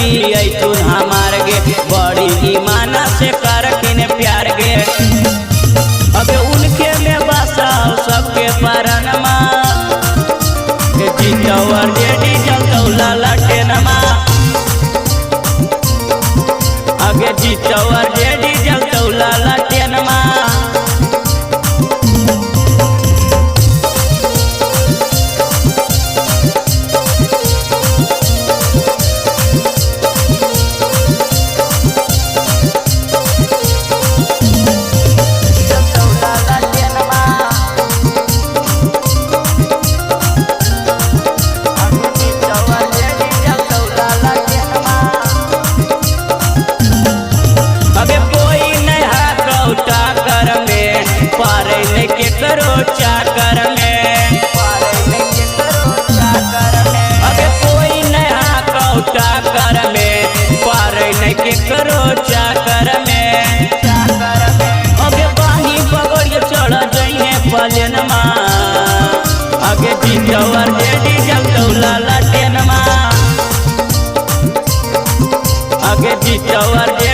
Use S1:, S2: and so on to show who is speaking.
S1: जी ऐतुन हमार गे, बड़ी ईमाना से करखिन प्यार गे। अबे उनके में बसाओ सबके परानमा, जीतवर जेडी जलतौला लटेनमा। आगे जीतवर जेडी जलतौला लटेनमा।
S2: जलतौला लटेनमा। आगे जीतवर जेडी जलतौला लटेनमा।
S1: अबे कोई नहीं है कौटा कर में, पारे नहीं के करो चाकर में।
S2: पारे नहीं करो चाकर में।
S1: अबे कोई नहीं है कौटा कर में, पारे नहीं के करो चाकर में।
S2: चाकर में।
S1: अबे बाही पकड़ चढ़ जाइए पलनमा, आगे जीतवर जेडी जलतौला लटेनमा। आगे जीतवर जेडी